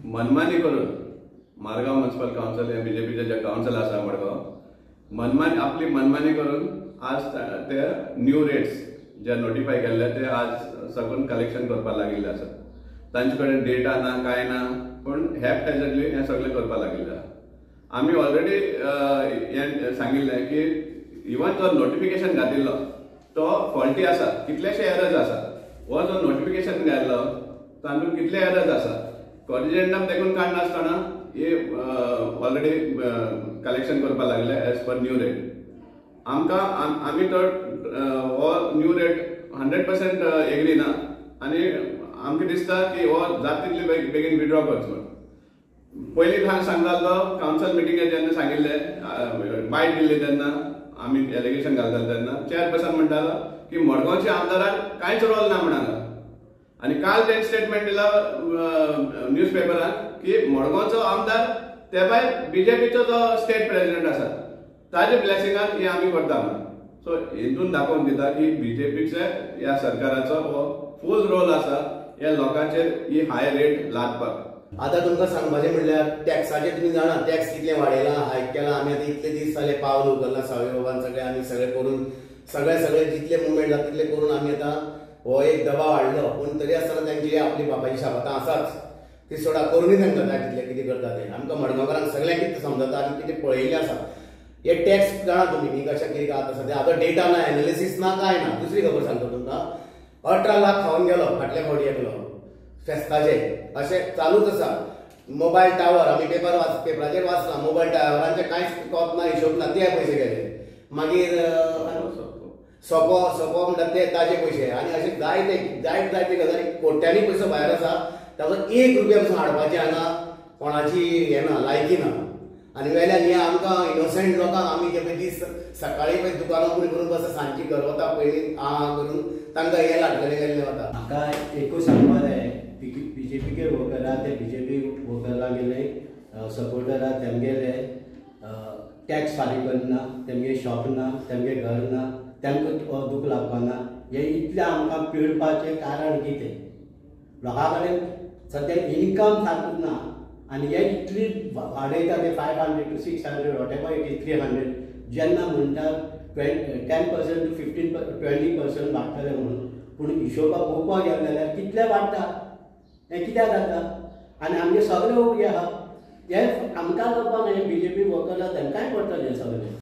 मनमानी करून Margao municipal council हे बीजेपीचे जे कावन्सिल आसा मडगांव मनमानी आपली मनमानी करून आज ते न्यू रेट्स जे नोटिफाय केल्ले ते आज सगून कलेक्शन करपाक लागिल्ले आसा. तांचे कडेन डेटा ना कांय ना, पूण हॅपहॅजर्डली हें सगळें करपाक लागिल्लें आसा. आमी ऑलरेडी हें सांगिल्लें की इवन जो नोटिफिकेशन घातिल्लो तो फॉल्टी आसा, कितलेशे एरर्स आसा. हो जो नोटिफिकेशन घातलो तातूंत कितले एरर्स आसा, कॉरिजेंडम देखून काडनासतना हे ऑलरेडी कलेक्शन करपाक लागले एज पर न्यू रेट. आमकां आमी तो हो न्यू रेट 100% एग्री ना आनी आमकां दिसता की हो जाता तितले बेगीन विड्रॉ करचो म्हूण. पयलीं सांगतालो कावन्सिल मिटिंगेर जेन्ना सांगिल्लें, बायट दिल्ली तेन्ना आमी एलिगेशन घालताले तेन्ना चेअरपर्सन म्हणटालो की मडगांवच्या आमदारान कांयच रोल ना म्हणालो. आनी काल तेणें स्टेटमेंट दिला न्यूज पेपरान की मडगांवचो आमदार ते भायर बीजेपीचो जो स्टेट प्रेसिडेंट आसा ताजे ब्लेसिंगान हे आमी करता म्हणून. सो हितून दाखोवन दिता की बीजेपीचे ह्या सरकाराचो हो फूल रोल आसा ह्या लोकांचेर ही हाय रेट लादपाक. आतां तुमकां सांगपाचें म्हणल्यार टॅक्साचेर तुमी जाणा टॅक्स कितले वाडयला, हायक केला. आमी आतां इतले दीस जाले पावल उखलना सावयबाबान सगळे आमी सगळे करून सगळे सगळे जितले मुवमेंट जाता तितले करून आमी आतां हो एक दबाव हाडलो. पूण तरी आसतना तांची आपली बापायची शाबातां आसाच, ती सोडा करूनय तांकां जाय तितलें कितें करता तें. आमकां मडगांवकारांक सगळ्यांक कितें समजता आनी कितें पळयिल्लें आसा. हे टॅक्स जाणा तुमी न्ही कशें कितें आतां सद्या आतां डेटा ना, एनालिसीस ना, कांय ना. दुसरी खबर सांगता तुमकां, 18 लाख खावन गेलो फाटल्या फावटी एकलो फेस्ताचे. अशें चालूच आसा. मोबायल टावर आमी पेपराचेर वाचला, मोबायल टावरांचे कांयच कोत ना, हिशोब ना, ते पयशे गेले. मागीर सोपो सोपो म्हणटा ते ताजे पयशे. आनी अशे जायते जायत जायते गजाली कोट्यांनी पयसो भायर आसा, ताचो 1 रुपया पसून हाडपाचें हांगा कोणाची हें ना, लायकी ना. आनी वेल्यान हे आमकां इनोसंट लोकांक आमी जे पळय दीस सकाळीं पळय दुकानां उगडी करून बसता, सांजची घर वता पयलीं आ करून तांकां हे लाटलेले गेल्ले वता. म्हाका एकूच सांगपा जाय, बीजेपीके वर्कर आहा ते बीजेपी वर्करांगेले सपोर्टर आहा, तेमगेले टॅक्स फारीक करना, तेमगे शॉप ना, तेमगे घर ना, तांकां दूख लागपाना. हे इतलें आमकां पिळपाचें कारण कितें? लोकां कडेन सद्या इनकम सारको ना आनी हे इतली वाडयता ते 500 to 600 whatever it is 300. जेन्ना म्हणटा 10% टू 15-20% वाडटले म्हणून, पूण हिशोबा पळोवपाक गेले जाल्यार कितले वाडटा, हें कित्याक जाता? आनी आमगे सगळे उगे आहा, हे आमकां करपाक न्हय, बीजेपी वर्कर आहा तांकांय पडटलें हें सगळें.